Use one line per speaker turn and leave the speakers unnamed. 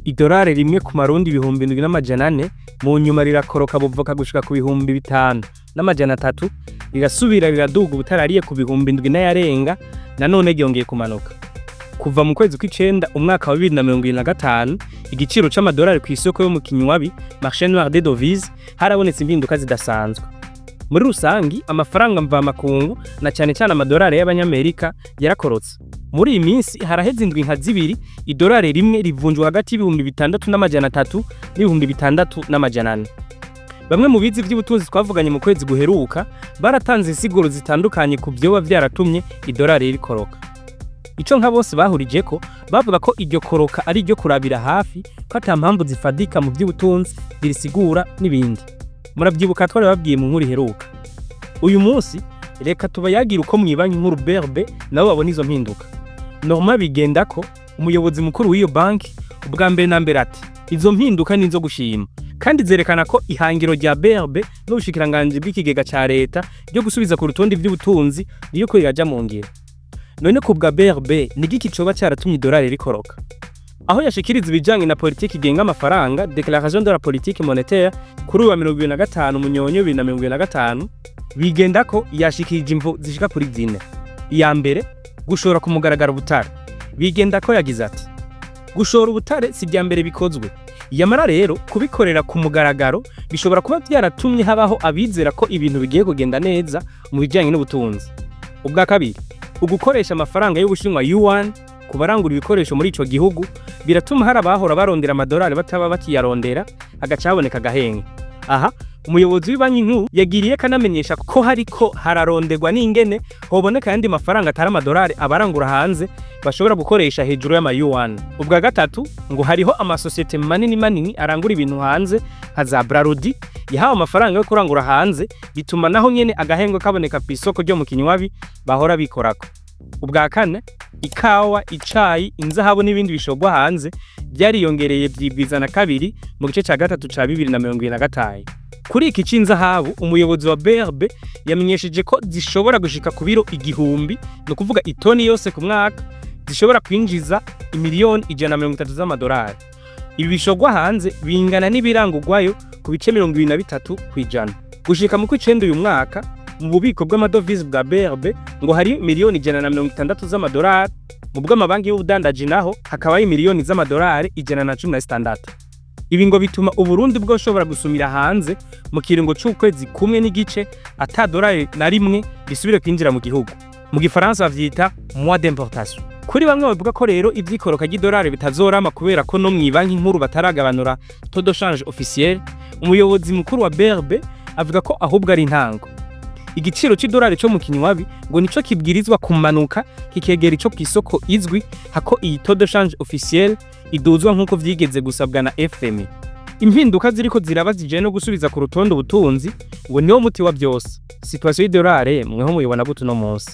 Idolari rimwe ku marundi 7400, mu nyuma rirakoroka buvoka gushika ku 5300, rirasubira riraduga ubutarariye ku 7000 n'ayarenga, nanone ryongeye kumanuka. Kuva mu kwezi kw'icenda umwaka wa 2025, igiciro c'amadolari kw'isoko yo mu kinywabi, marché noir des devises, harabonetse impinduka zidasanzwe. Muri rusangi, amafaranga mvamakungu na cane cane amadolari y'abanyamerika yarakorotse. Muri iyi minsi haraheze indwi nka zibiri idolari rimwe rivunjwa hagati y'6300 n'6400. Bamwe mu bizi vy'ubutunzi twavuganye mu kwezi guheruka baratanze insiguro zitandukanye ku vyoba vyaratumye idolari rikoroka. Ico nka bose bahurijeko, bavuga ko iryo koroka ari iryo kurabira hafi, ko ata mpamvu zifadika mu vy'ubutunzi zirisigura n'ibindi. Muravyibuka, twari babwiye mu nkuru iheruka. Uyu munsi reka tubayagira uko mw'ibanki nkuru BRB nabo babona izo mpinduka. Normand Bigendako, umuyobozi mukuru w'iyo banki, ubwa mbere na mbere ati: "Izo mpinduka ni izo gushima kandi zerekana ko ihangiro rya BRB n'ubushikiranganji bw'ikigega ca leta ryo gusubiza ku rutonde ivy'ubutunzi ririko riraja mu ngiro." None ku bwa BRB, ni igiki coba caratumye idolari rikoroka? Aho yashikiriza ibijanye na politiki igenga amafaranga, déclaration de la politique monétaire, kuri uyu wa 25 Munyonyo 2025, Bigendako yashikirije imvo zishika kuri zine. Iya mbere, gushora ku mugaragaro ubutare. Bigendako yagize ati: "Gushora ubutare si irya mbere bikozwe, yamara rero kubikorera ku mugaragaro bishobora kuba vyaratumye habaho abizera ko ibintu bigiye kugenda neza mu bijanye n'ubutunzi." Ubwa kabiri, ugukoresha amafaranga y'Ubushinwa, yuan, ku barangura ibikoresho muri ico gihugu biratuma hari abahora barondera amadolari bataba bakiyarondera, hagaca haboneka agahenge. Aha umuyobozi w'ibanki nkuru yagiriye kanamenyesha ko hariko hararonderwa n'ingene hoboneka ayandi mafaranga atari amadolari abarangura hanze bashobora gukoresha hejuru y'ama yuan. Ubwa gatatu, ngo hariho amasosiyete manini manini arangura ibintu hanze nka za Brarudi yahawe amafaranga yo kurangura hanze, bituma naho nyene agahengwe kaboneka kw'isoko ryo mu kinywabi bahora bikorako. Ubwa kane, ikawa, icayi, inzahabu n'ibindi bishorwa hanze vyariyongereye vyigwiza na kabiri mu gice ca gatatu ca 2025. Kuri iki c'inzahabu, umuyobozi wa BRB yamenyesheje ko zishobora gushika ku biro 1000, ni ukuvuga itoni yose ku mwaka, zishobora kwinjiza imiliyoni 130 z'amadolari. Ibi bishorwa hanze bingana n'ibirangurwayo ku bice 23%. Gushika mu kw'icenda uyu mwaka, mu bubiko bw'amadovize bwa BRB ngo hari miliyoni 160 z'amadolari, mu bw'amabanki y'ubudandaji naho hakabayo miliyoni z'amadolari 116. Ibi ngo bituma Uburundi bwoshobora gusumira hanze mu kiringo c'ukwezi kumwe n'igice ata dolari na rimwe risubire kwinjira mu gihugu. Mu gifaransa bavyita mois d'importation. Kuri bamwe bavuga ko rero ivy'ikoroka ry'idolari bitazorama kubera ko no mw'ibanki nkuru bataragabanura taux de change officiel, umuyobozi mukuru wa BRB avuga ko ahubwo ari intango. Igiciro c'idolari co mu kinywabi ngo nico kibwirizwa kumanuka kikegera ico kw'isoko izwi, hako iyi taux de change officiel iduzwa nk'uko vyigeze gusabwa na FMI. Impinduka ziriko ziraba zijanye no gusubiza ku rutonde ubutunzi ngo niwo muti wa vyose. Situation y'idolari mweho muyibona gute uno munsi?